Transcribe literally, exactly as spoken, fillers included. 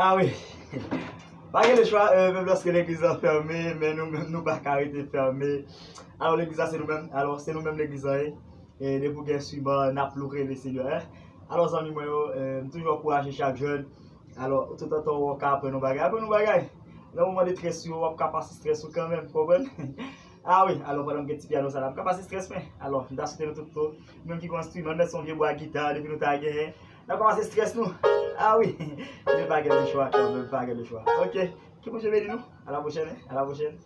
Ah wi. Pa gen lechwa, menm lòske legliz lan fèmen, men nou menm nou pa ka rete fèmen. Alò legliz la se nou menm, alò se nou menm legliz lan ye. E depi w gen enstriman, n ap loure Lesenyè. Alò zanmi mwen yo, m toujou ankouraje chak jèn. Alò toutotan w ka aprann yon bagay, aprann yon bagay. Nan moman detrès yo, w ap ka pase estrès ou kanmenm, konprann? Ah wi, alò pandan m gen ti pyano sa la, m ka pase estrès mwen. Alò m ta swete nou tout tou, nou menm ki gon enstriman, menm si se yon vye bwa gita depi nou ta genyen, n ap ka pase estrès nou. Ah wi. Men pa gen lechwa kanmenm, pa gen lechwa. Ok. Ke Bondye beni nou. A la pwochèn, a la pwochèn.